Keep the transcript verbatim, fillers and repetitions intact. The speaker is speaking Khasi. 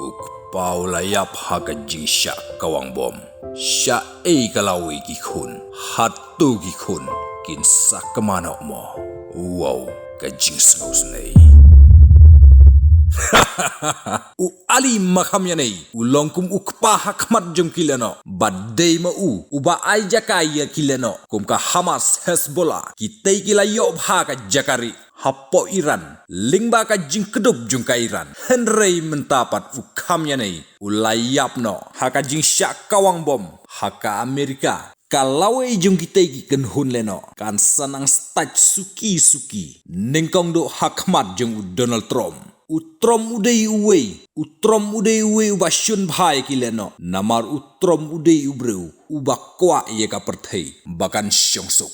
U kpa u la ïap ha ka jingshah kawang bom. Sha ei ka lawei ki khun, hato ki khun kin sa kmen noh mo? Wow, ka jingsngewsynei. U Ali Makham ïa nei u long kum u kpa ha khmat jong ki lehnoh. Ba dei ma u uba ai jaka ïa ki lehnoh, kum ka Hamas, Hezbollah, kitei ki la ïoh bha ka jaka rieh hapoh Iran lyngba ka jingkdup jong ka Iran. Hynrei mynta pat u kham ïa nei u la ïap noh ha ka jingshah kawang bom ha ka Amerika. Ka lawei jong kitei ki kynhun lehnoh kan sa nang stad suki suki, nyngkong duh ha khmat jong u Donald Trump. U Trump u dei uwei, u Trump u dei uwei uba shun bha ïa ki lehnoh, namar u Trump u dei u briew uba kwah ïa ka pyrthei ba kan shong suk.